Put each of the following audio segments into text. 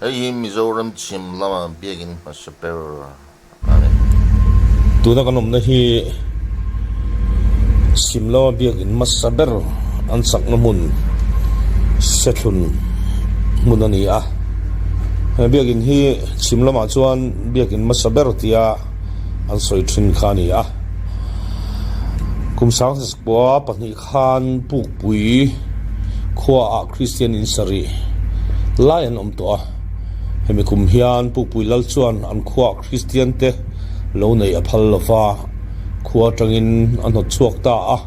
Hei hi Mizoram chhim lama biakin hmasa ber a ni. Tuna kan awmna hi chhim lama biakin hmasa ber an sakna hmun Sethlun hmun a ni a. He biakin hi chhim lamah chuan biakin hmasa ber tia an sawi thin kha a ni a. Kum sang pahnih khan Pukpui khuaah Kristian in sarih lai an awm tawh a, hemi kum hian Pukpui lal chuan an khuaah Kristian te lo neih a phal lo va, khua atangin a hnawt chhuak ta a.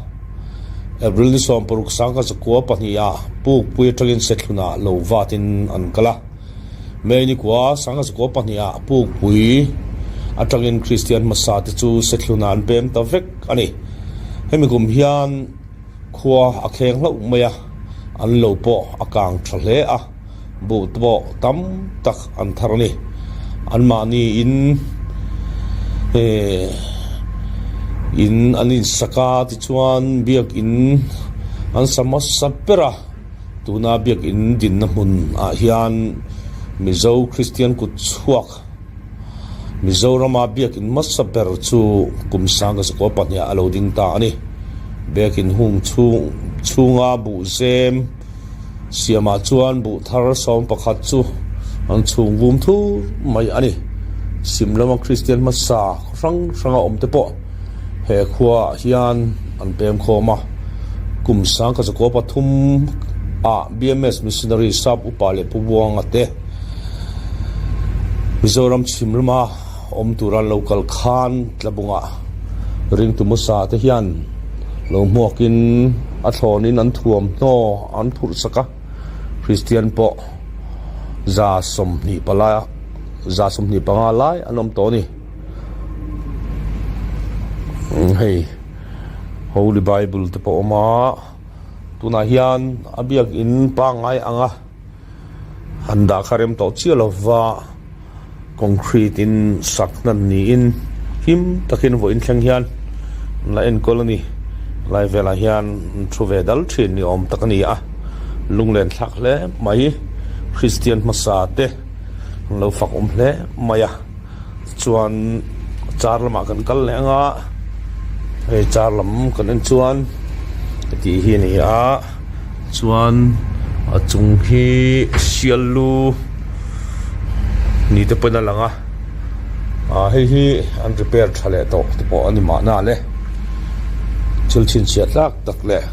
April ni 16 1902 ah Pukpui atangin Sethlunah lo vatin an kal a. May ni kua 1902 ah Pukpui atangin Kristian hmasa te chu Sethlunah an pem ta vek a ni. Hemi kum hian khua a kheng hlauh mai a, an lo pawh a kang tha hle a, buh te pawh tam tak an thar a ni. Anmahni in in an insak a, tichuan biakin an sa hmasa ber a. Tuna biakin dinna hmun ah hian Mizo Kristian kut chhuak Mizorama biakin hmasa ber chu kum 1902 ah a lo ding ta a ni. Biakin hung chhung chhunga buh zem siamah chuan buh thar 11 chu an chhung vum thur mai a ni. Sim lama Kristian hmasa khaw hrang hranga awm te pawh He khuaah hian an pem khawm a, kum 1903 ah BMS Missionary Sap Upa leh Pu Buanga te Mizoram chhim lama awm tura an lo kal khan Tlabungah ringtu hmasa te hian lo hmuakin a thlawnin an thuamhnaw an phurh sak a, Kristian pawh 25 lai an awm tawh a ni. Hei Holy Bible te pawh a awm a tunah hian a biakin pangngai anga han dah kha rem tawh chiah lova concrete in sak hnan niin him takin vawiin thleng hian an la enkawl a ni lai velah hian an thu ve dal thin ni awm tak a ni a lunglen thlak hle mai Kristian hmasa te an lo fak awm hle mai a. Chuan car lamah kan kal leh anga hei car lam kan en chuan heti hi a ni a chuan a chung hi sial lu ni te pawhin a lang a ah hei hi an repair tha leh tawh te pawh a ni mahna le thil chhinchhiah tlak tak leh.